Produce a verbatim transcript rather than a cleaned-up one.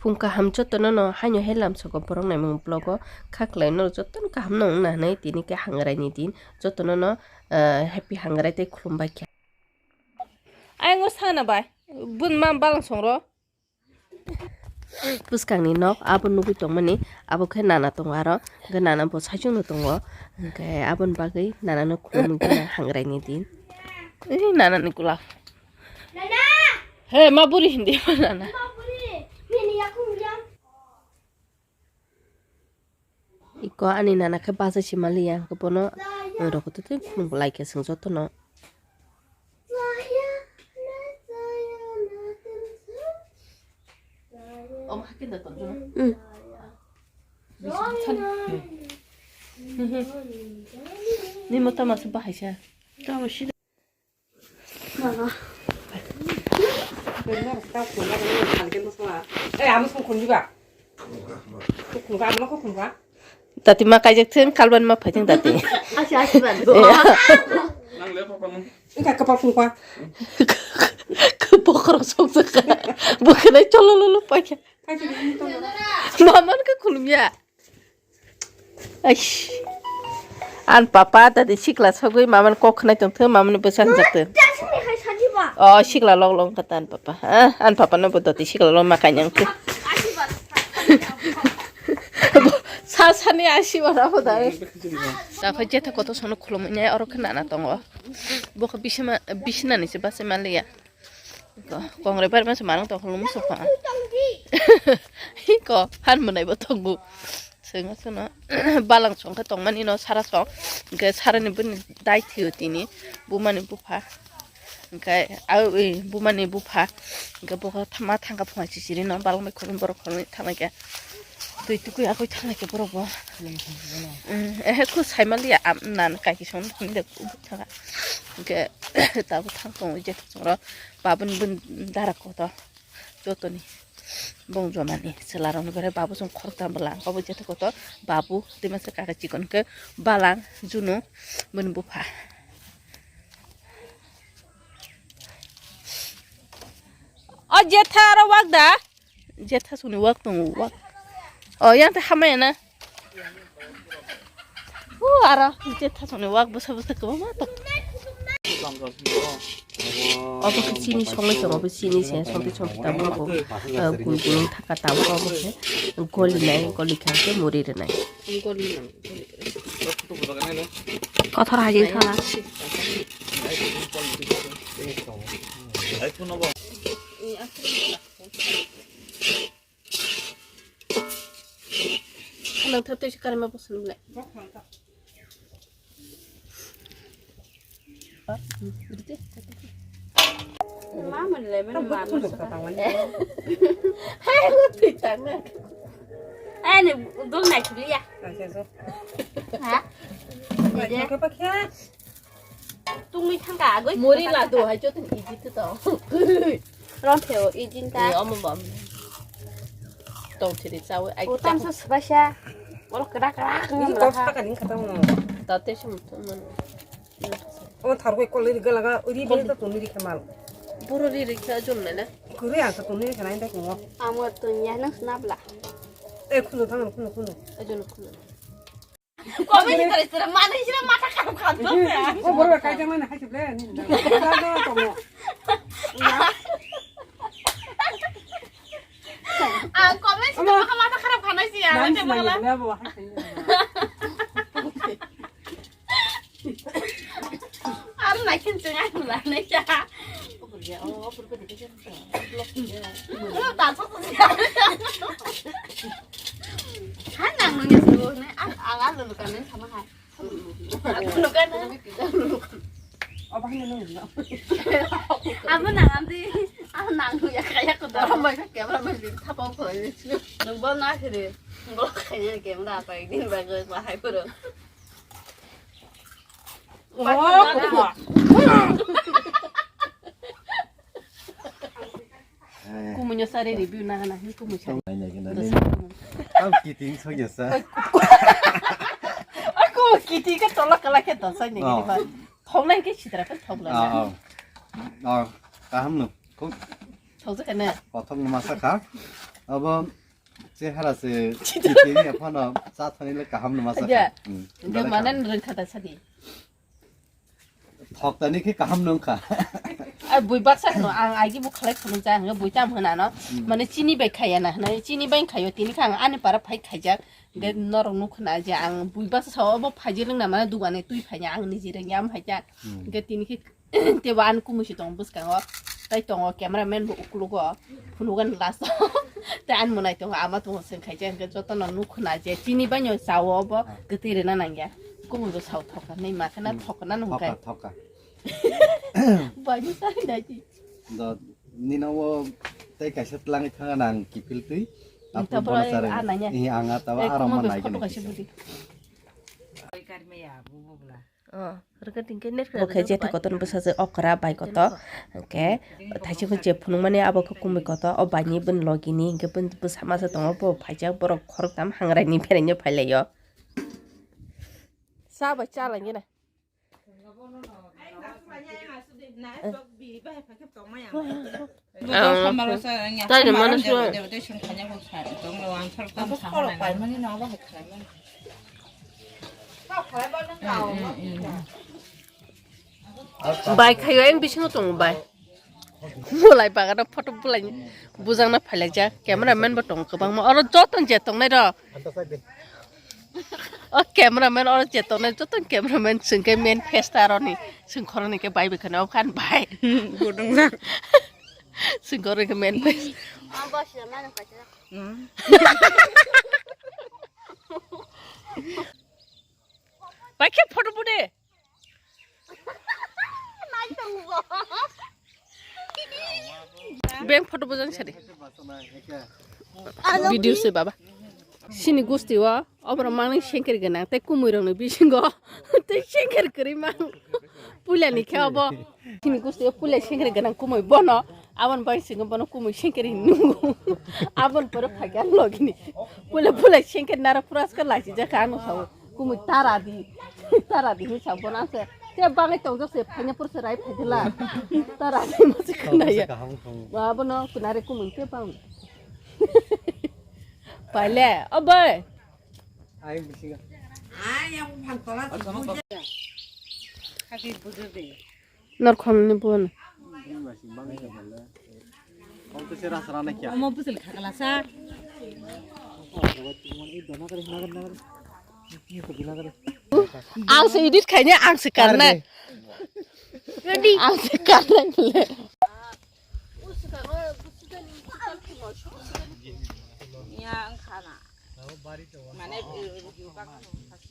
Pung kaham jotono no haino he lamsogo borok naimung vlog o kha khlai no jotono kaham no wngna hinwi tini khe hangrai ni din jotono no, ah, happy hangrai tei khulumbai kha. Ayang o sana bai bun ma balang song ro. Bwskangni nok abo nugwi tongmani, abo khe nana tongo aro, hwnkhe nana bo saichungno tongo, hwnkhe aboni bagwi nanano khulumwi gana hangrai ni din. Ei nanani kulak. He, ma buri hindi ma nana. Iko ani nana khe bachai se maliya, hwnkhe bono rokotwi twi khulumlai khe chwng jotono. Omo hakinda tonjona. Mm. Ni mota masa bahai sa. Tamo sida. Tati ma kaijak thung, kalban ma phaithung tati. Asi, asi ban. Engka kapal phungkha. Bokhorok sokjak kha. Bokhe nai cholo lolo paikha. Maman khe khulumya. Aish. An papa tati sikla sogwi maman kok khnai tongthung, maman bwsa hanjak thung. O sikla lok lok kha tan papa. Ah, an papa no bo doti sikla lok ma kanyang thung. Sa sani asi wara hoda. Ta kho jetha koto sono khulumnya oro khe nana tongo. Bo kho bisma, bisnani se basa manliya. Ko, kongrai bari masa manang tong khulum sokha. Ko, han munai bo tongo. Sengma sono balang songkha tongmani no sara song. Hwnkhe sarani bini dai thio tini. Bumani bupha. Hwnkhe, au, e, bumani bupha. Hwnkhe, bokha ma thangkha phunga chichiri no, balong bai khoroknwi borok khoroknwi thanglaikha. Twi tukui akoi thanglaikha borok bo. Mm, ehe, khu saimaliya, am, nan kaiki song thangde, ubuk thangkha. Hwnkhe, tabuk thang tongo, je thang tongo, babun bun dara koto. Jotoni bong jomani chwlarokni bagwi babu chwng khoroktham bwla ang kabo jeta kotor babu tei masa kaka chikon khe balang junu bini bupha. O jetha aro wak da? Jetha suni wak tongo, wak. O yang tei hamaya na. Hu aro je thasoni wak bwsa bwsa kwbangma tong. Obo khe chini songwi tongo, bo chini se songtwi songtwi tabuk bo, eh, gul gul wng thaka tabuk obo khe goli nai, goli kha khe muri rwnai. Kothor hai jeng thala. Nang thar tei se karima bwswk nung le. Ma mun le, mun ma mun. Hai, ngu twi tang na. Ai, ni dul nai chuli ya. Ha? Ni de. Tungwi thangka agoi. Muri la do hai joto ni iji to. Rom pheo ijin ta. Ni omo bam. Tong thiri chawi ai. Utam sa sbasa. Oro kra kra. Ni kok saka ni kata mo. Tate sum to man. O thargoi kol ri galaga uri be to tuni ri khamal. Boro ri ri kha jom na na. Kuri ang to tuni ri khanai dai ko. Amo to ya nang snabla. E khunu thang khunu khunu. Ajon khunu. Comment ni tara tara mana sira mata kharap kha to. O boro kai jang mana hai chuble ni. Da da to mo. Ang comment sira mata kharap kha nai siya. Nang sila ya bo hai. Ar nai kin chang ai la nai ya. Hai nang nang ya suruh ne, ang ang alu lukan ne sama hai. Aku lukan ne. Apa ni nang? Apa nang nanti? Ah nang ya kayak aku dah. Orang banyak ya, orang banyak di tapa apa ini? Nang bol nak sih deh. Bol kayaknya kayak mana apa ini bagus lah hai bro. Kumunyo sari review na na hin kumu sari. Nai nai kena. Dos ni. Kumu. Tam kiting songya sa. Aku kiting ka tolak kala ke dos ni. Oh. Thok nai ke sitra ka thok la. Oh. Oh. Kaham no. Thok ja kena. Kothok ni masa kha. Abo chehara se chini aphano cha thani le kaham no masa. Ya. Hmm. Hingke mane rwngkha ta sadi. Thok tani khe kaham nung kha. Ai bui baksa no ang agi bu khalai khulung ja hwnga bui tam hwnano. Hmm. Mane chini bai khaya na hwnai chini bai khayo tini kha ang ani para phai khaijak. De norok nuk khna je ang bui baksa sao bo phaijak lwng na mane dugani twi phai ang ni jireng yam hai ja. Hmm. Hingke tini khe Tebo ani kumui si tongo bwskango, tai tongo cameraman bo uklogo, phunukgani last o. Tai ani mwnai tongo, ama tongo, chwng khaijak hwnkhe jotono nuk khna je chini baino chao bo kwtwi rwna nangya. Kumui bo sao thokha, nai ma khana Hmm. thokna nung Thoka, kai. thoka. Baino sai dai ti. Do, nino o tei kaisa twlangwi thangna nang kiphil twi. Nita Aphuru bro, bono eh, charwi. ah, nanya. Eh, ang ah, tabo Eh, aro kuma ma bo nai photo gini kaisa kisa. budi. Oi, karme ya, bu, bu, bla. Oh, rwgwtwng khe net Bo khe khwlai jetha pai. Kotor bwsajwk okra bai kotor. Hwnkhe thaisingkhe je phunukmani abo khe kumui kotor, o baini bini logini, hwnkhe bini bwsa masa tongo, bo phaijak, borok khoroktham hangraini pheraino phailaio. Cha bai cha langya na. Tani mano suwa. Bai khayo eng bisingo tongo bai. Bulai bagano photo bulai bujangna phailakjak. Cameraman bo tongo kwbangma. Oro joto je tongnai rok. O cameraman oro je tongnai joto cameraman chwng khe main face ta aroni. Chwng khoroknwi khe bai bai khani o khan bai. Chwng khoroknwi khe main face. Bai khe photo bude. Beng photo bujang sari. Video se baba. Sini gusti o, oborok mangni sengker gwnang, tei kumui rokni bisingo, tei sengker kwrwi mang. Puila ni khe obo. Sini gusti o puila sengker gwnang kumui bono, aboni bai singo bono kumui sengker hinwi nungo. Aboni pore phaikha logini. Puila puila sengker nara puraska laisijak kha ano sao. Kumui tara di. Tara di hinwi sa bono ang se. Te bangai tongjak se phaina pore se rai phaidela. Tara di mo se khwnaya. Kaham kaham. Ba bono kunare kumui te bang. Paile, o bai. Ai bisinga. Ai yang phang tola. Khaki bujur de. Norkhom ni bun. Omo bwswk khakalasa. Ang se edit khaini, ang se karnai. Ang se karnai bole. Ya, ang khana. Mane,